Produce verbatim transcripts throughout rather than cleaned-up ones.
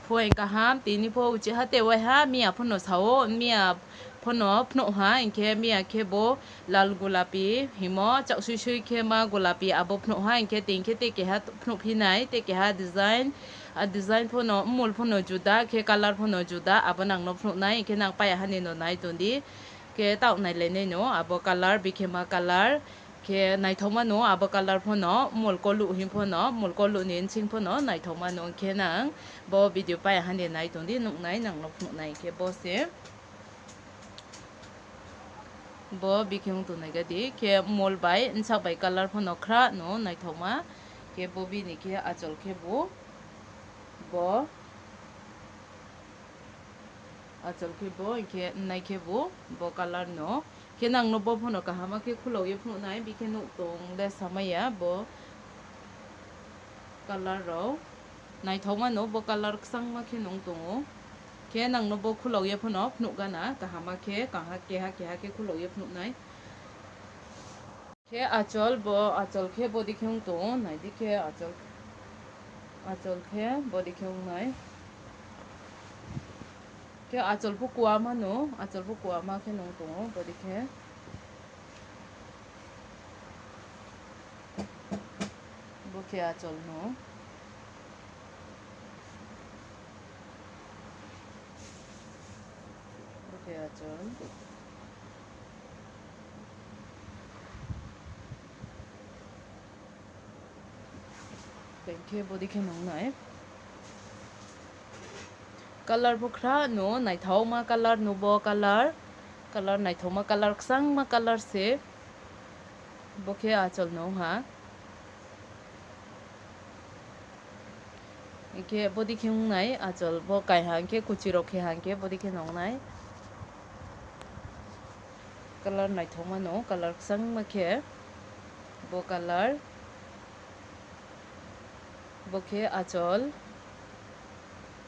Pho kaham, tini pho uchi ha tei wai ha, miya phono sao, miya phono phnuh ha, hinkhe miya khe bo lal gulapi himo, chak sui sui khe ma gulapi abo phnuh ha, hinkhe tini khe tei keha phnuh phinai, tei keha design, a design phono, mul phono juda, khe colour phono juda, abo nangno phnuh nai, hinkhe nang paiya hani no nai tongdi, khe tauk nai lai nai no, abo colour, bikhe ma colour, Khe naithokmano abo colour phano, mol koluh hin phano, mol koluh ni nsing phano naithokmano, khe nang bo video paiya hani nai tongdi, nuknai, nangno phunuknai, khe bo se. Bo bikhing tongnai gadi, khe mol bai nsak bai colour phano khra no naithokma, khe bo bini khe achol khe bo, bo. Achol khe bo, hinkhe nai khe bo, bo colour no. Khe nangno bo phano kahama khe khulogwi phunuknai, bikhe nuk tong le samaya bo colour rok. Naithokmano bo colour kwchangma khe nung tongo. Khe nangno bo khulogwi phano phunukgana, kahama khe, kaha keha keha khe khulogwi phunuknai. Khe achol bo, achol khe bodi khe wng tongo, naidi khe achol, achol khe bodi khe wngnai. Khe achol bo kuama no, achol bo kuama khe nung tongo, bodi khe. Bo khe achol no. Bo khe achol. Tei khe bodi khe nungnai. Colour bo khra no, naithokma colour no bo colour. Colour naithokma colour, kwchangma colour se. Bo khe achol no ha. Hinkhe bodi khe wngnai achol bo kaiha hinkhe kuchi rok khe ha hinkhe bodi khe nungnai. Colour naithokmano, colour kwchangma khe bo colour, bo khe achol.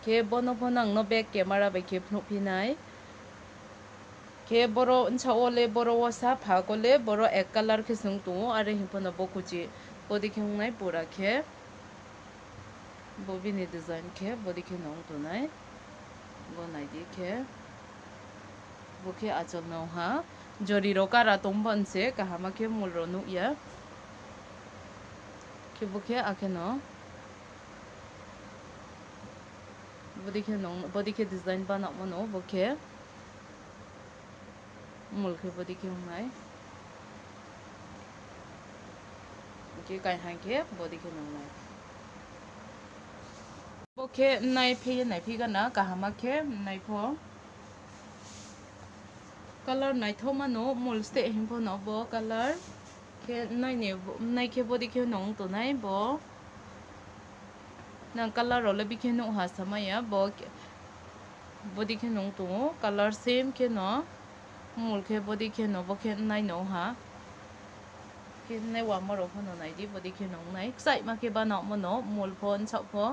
Khe bono phano ang no back camera bai khe phunukphinai. Khe boro nsao le boro o sa phak o le boro ek colour khe se wng tongo, are hwn phano bo kuchi bodi khe wngnai pura khe. Bo bini design khe bodi khe no wng tongnai. Bo naidi khe. Bo khe achol no ha. Jori rok kara tong bo nse kahama khe mul rok nukya. Khe bo khe akhe no. Bodi khe no, bodi khe design banamo no bo khe. Mul khe bodi khe wngnai. Hinkhe kaiha khe bodi khe nungnai. Bo khe nai phi nai phi gana kahama khe nai pho. Colour naithokmano mul steh hwn phano bo colour. Khe naini, nai khe bodi khe nung tongnai bo. Nang colour rok le bikhe nukha samaya bo, bodi khe nung tongo colour same khe no. Mul khe bodi khe no bo khe nai no ha. Khe nai wama rok phano naidi bodi khe nung nai. Kwchai ma khe bana omo no mul pho nsak pho.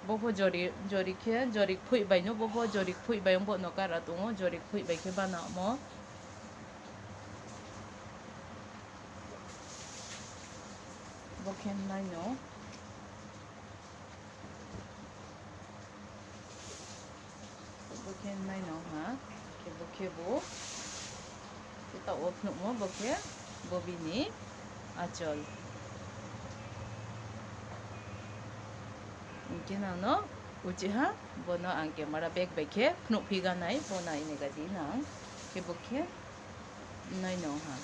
Bo pho jori, jori khe, jori kphui bai no, bo pho jori kphui bai wng bo no kara tongo, jori kphui bai khe bana omo. Bo khe nai no. Bo khe nai no ha. Khe bo khe bo. Khe ta o phunukmo bo khe bo bini achol. Hinkhe nang no uchi ha, bono ang camera back bai khe phunukphi ganai, bo nai ni gadi nang. Khe bo khe nai no ha.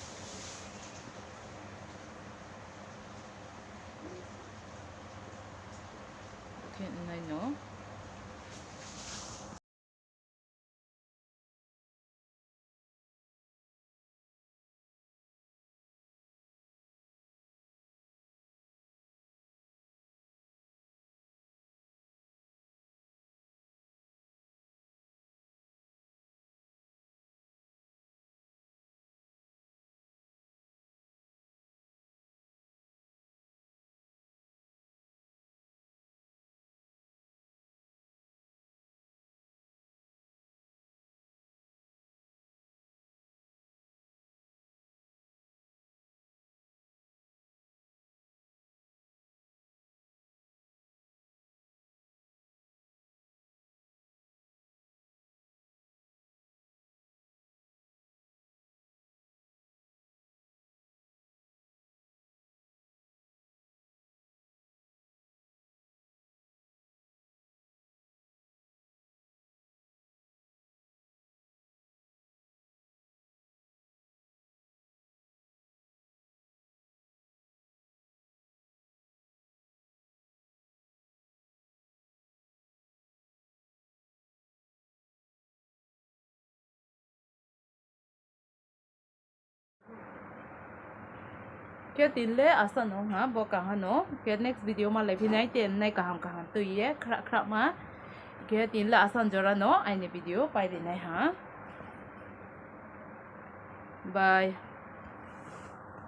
Bo khe nai no. Khe tinle asano ha bo kahano. Khe next video ma lai phinai, te nai kaham kaham twi ye khra khra ma. Khe tinle asan jora no aini video pai rinai ha. Bye.